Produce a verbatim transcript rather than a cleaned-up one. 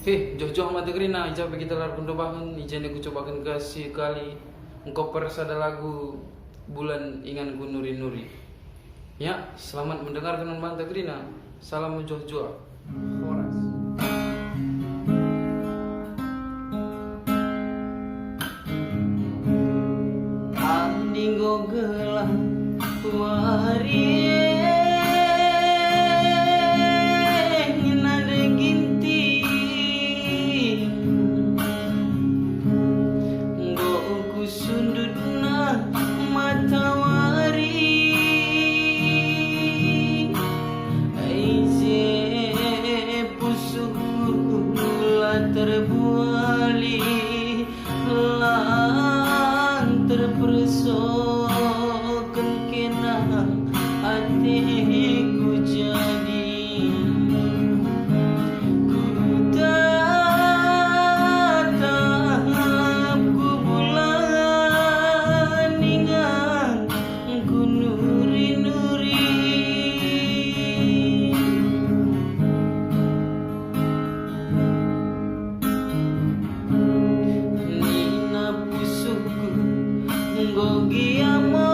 Eh, joh-joh mate kerina, i ja pe kita la erpendobahen, i jenda kucobaken ka sikali, engko persada lagu Bulan Inganku Nuri-nuri. Ya, selamat mendengarkan mate kerina. Salam mejuah-juah. Horas. Adi enggo gelah wari e nade ginting, enggo kusundutna matawari. Ise pusuhku la terbuali, lang terpersoken kena ateku jadi. Kutatap ku bulan ingan ku nuri-nuri. Nina pusuhku, enggo gia mo